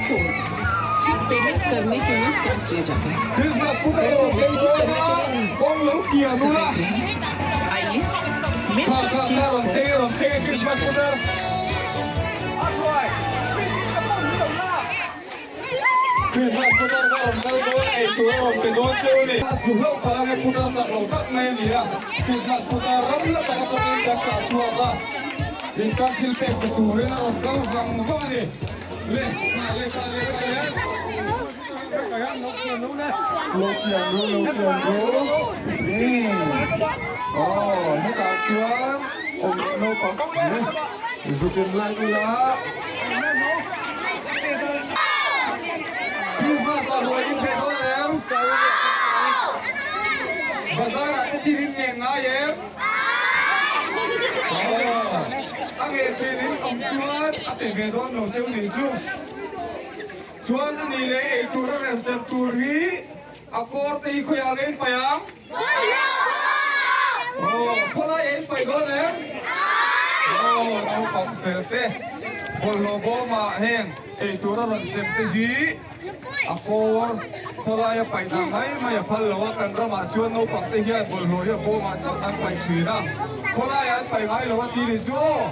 Code सिर्फ पेमेंट करने के लिए स्कैन किया जाता है। Christmas putar पैसे rawn phei वसूल dawn करने a, के लिए kawng lo kian ula. सतर्क रहें। आइए Kha मिलकर kha kha cheats rawn को cheng e rawn cheng e Christmas putar. Christmas putar kha rawn kal dawn a, eitur a rawn pe dawn cheu a ni. A tlu hlauh palh ang e, putar chak lo tak mai a ni a. Christmas putar ram la tak atangin kan chah chhuak a, in tan thil pek pe turin a rawn kal vang vang a ni. Le, nghah leh kah leh ka hian. Lo pian ru, lo pian ru. Umm, aw, hetah chuan awm naupang zuk in lai ula. Christmas ah ruai in hreh dawn em? Bazar ah te thil in ngen ngai em? Aw, a ngen thin in awm chuan a pe ve dawn lo cheu nih chu. Chuan a nih leh ei tur a remchem tur hi a kawr te hi khawiah nge in paih ang? Aw, khawlai ah in paih dawn em? Aw, naupang fel te bawlhhlawh bawmah heng ei tur a rawn sem te hi a kawr khawlai a paih dah mai mai a phal lo a, kan ramah chuan naupang te hian bawlhhlawh hi a bawmah chauh an paih thin a, khawlai ah an paih ngai lo a ti nih chu aw.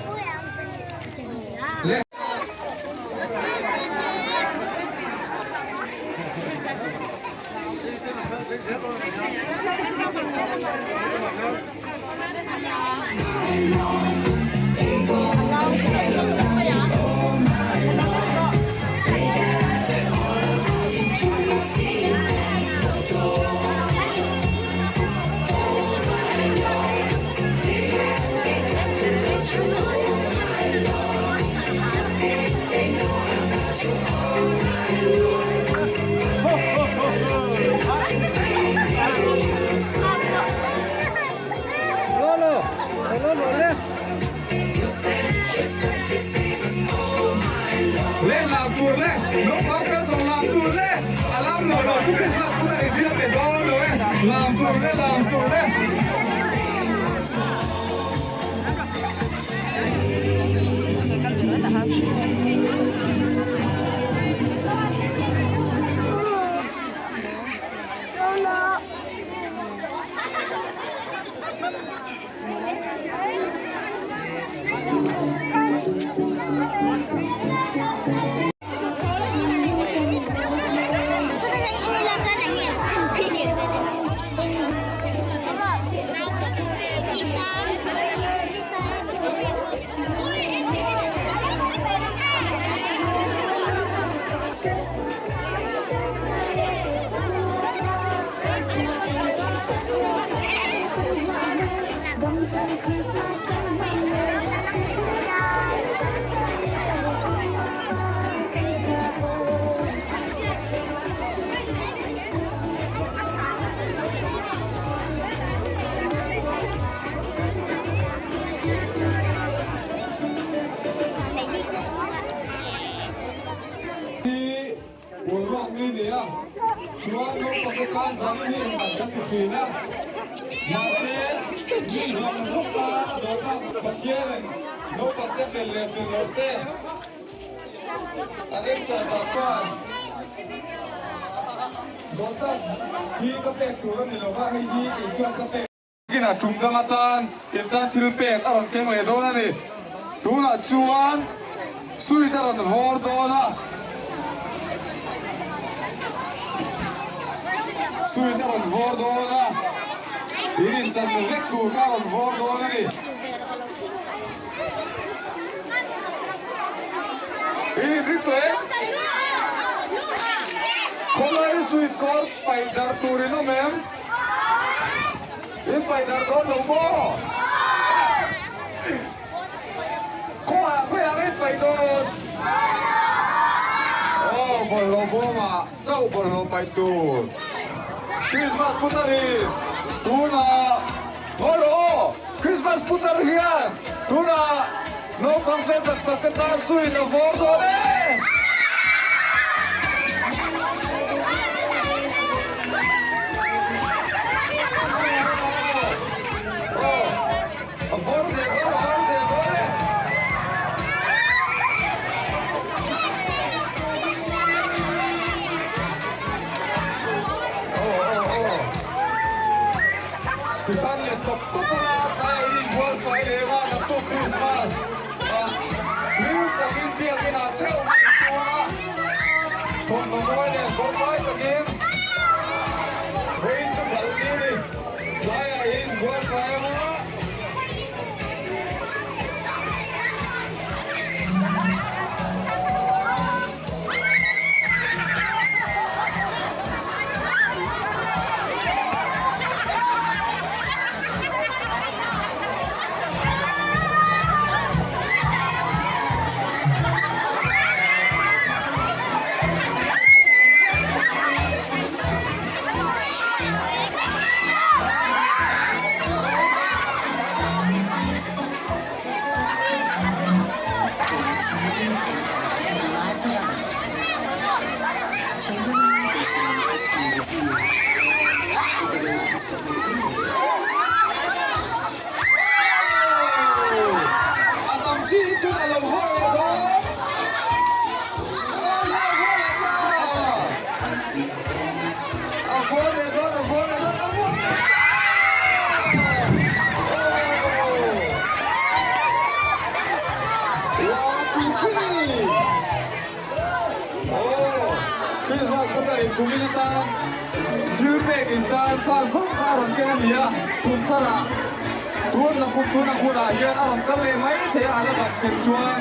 Le. Le lam tur le naupang fel zawng lam tur le a lam lo lo chu Christmas hun a inthil a pe dawn lo e lam tur le lam tur le. Hi Boruak ni nia chuan naupang te tan zan hi engah kan ti thin a, mahse mi zawng zawng tan a dawhtlak Pathianin naupang te fel leh fel loh te a remchah tak chuan dawhtlak hi ka pek tur a ni lova, hei hi kei chuan ka pek. Kinah tum dang atan in tan thil pek a rawn keng leh dawn a ni. Tunah chuan suit a rawn vawr dawn a. Suit a rawn vawr dawn a. In inchan vek tur kha a rawn vawr dawn a ni. In inring tawh em? Khawlai suit kawr paih darh tur in awm em? In paih darh dawn lo maw? Khawiah khawiah nge in paih dawn? Aw bawlhhlawh bawmah chauh bawlhhlawh paih tur. Christmas putar hi tunah haw rawh aw! Christmas putar hian tunah naupang fel tak tak te tan suin a vawr dawn e! A vawr zel dawn, a vawr zel dawn e! Rimawi nen kawrfai takin vawiin chu balh ni a ni. Tlaiah hi inbual fai anga. A tam chi in tun a lo haw leh dawn. A lo haw leh ta. A haw leh dawn, a haw leh dawn, a haw leh ta. One, two, three. Oh, Christmas putar in kumin atan thil pek in tan khan zawng kha a rawn keng a ni a, kum tharah tun na kum tuna hunah hian a rawn kal leh mai thei a, a la dam thlen chuan.